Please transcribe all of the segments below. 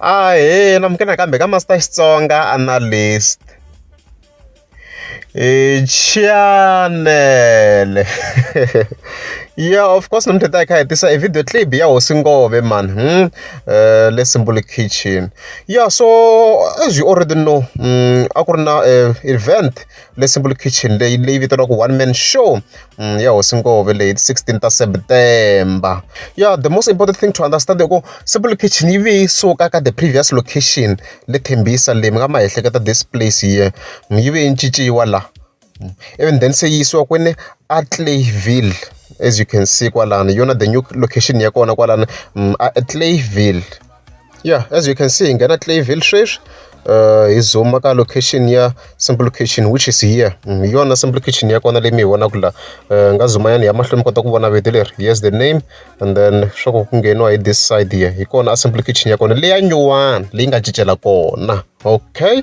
Ahee, namukela nakambe ka Master Xitsonga Analyst channel. Yeah, of course namuntlha hi ta hi kha hi tisa e video clip ya Hosi Ngove man, le Simple Kitchen. Yeah, so as you already know, a ku ri na event le Simple Kitchen leyi vitaniwaka One Man Show ya Hosi Ngove leyi 16 ta September. Yeah, the most important thing to understand i ku Simple Kitchen yi ve yi suka ka the previous location le Tembisa, le mi nga ma ehleketa this place here, yi ve yi cinciwa la, even then se yi yisiwa kwini? A Clayville. As you can see kwalano, yona the new location ya kona kwalano a Clayville. Yeah, as you can see, hi nghena Clayville sweswi, hi zooma ka location ya Simple Kitchen, which is here. Hi yona Simple Kitchen ya kona leyi mi yi vonaka la. Nga zooma yani ya mahlweni, mi kota ku vona vito leri. Yes, the name, and then swa ku ngheniwa hi this side here, hi kona a Simple Kitchen ya kona leya nyuwani leyi nga cincela kona. Okay,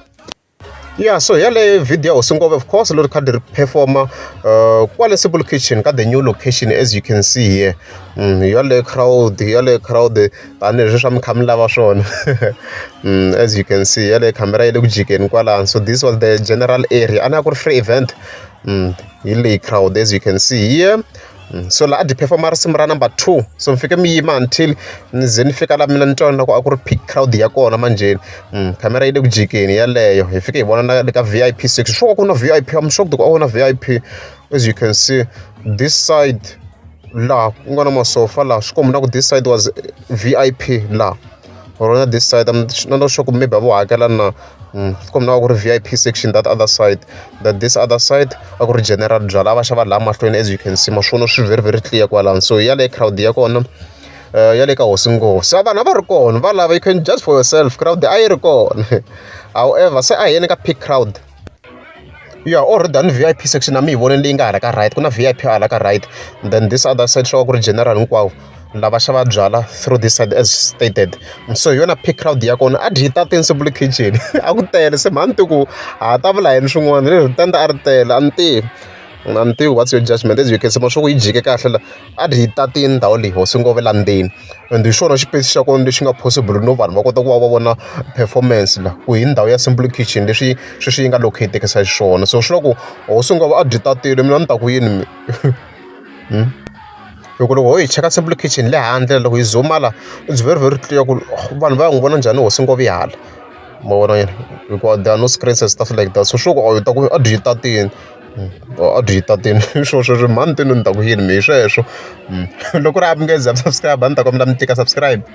yeah, so yaleyo video ya Hosi Ngove, of course, lori kha ri performa kwale Simple Kitchen ka the new location, as you can see here. Yaleyo crowd, yaleyo crowd, tanihileswi swa mi kha mi lava swona. As you can see, yaleyo camera yi le ku jikeni kwalano. So this was the general area, a ni a ku ri free event. Hi leyi crowd, as you can see here. So la a dyi performa risimu ra number 2, so mi fike mi yima until ni ze ni fika la mina ni twa na ku a ku ri peak crowd ya kona manjheni. Camera yi le ku jikeni yaleyo, hi fike hi vona na le ka VIP section swo ku na VIP. I'm shocked ku a ku na VIP. As you can see, this side laha ku nga na masofa laha, swi komba na ku this side was VIP laha, or na this side, I'm not sure ku maybe a vo hakela na. Swi komba na ku ri VIP section that other side, that this other side a ku ri general, byala a va xava laha mahlweni. As you can see, maswona swi very very clear kwalano. So yaleyo crowd ya kona ya le ka Hosi Ngove, se vanhu a va ri kona va lava, you can judge for yourself, crowd a yi ri kona. However, se a hi yeni ka peak crowd. Yeah, already done VIP section, a mi yi voneni leyi nga hala ka right, ku na VIP hala ka right, then this other side swa ku ri general hinkwawo lava xava byala through this side, as stated. So hi yona peak crowd ya kona, a dyi tatini Simple Kitchen, a ku tele. Se mhani ti ku ha ta vula yini swin'wana, leri tenda a ri tele, a ni tivi, a ni tivi what's your judgment. As you can see, maswo ku yi jike kahle la, a dyi tatini ndhawu leyi Hosi Ngove la ndzeni, and hi xona xipesi xa kona lexi nga possible no vanhu va kota ku va va vona performance la, ku hi ndhawu ya Simple Kitchen leswi sweswi yi nga locate-kisa xiswona. So swi la ku Hosi Ngove a dyi tatile, mina ni ta ku yini mi? Hi ku loko ho hi cheka Simple Kitchen le handle, loko hi zooma la, it's very very clear ku vanhu va ya n'wi vona njhani Hosi Ngove hala, ma vona yini, hikuva there are no screens and stuff like that. So sure ku hi ta ku a dyi tatini, a dyi tatini swo sweswo, mhani tini ni ta ku yini mi hi sweswo. Loko ri a mi nge za subscribe, a ni ta kombela mi tika subscribe.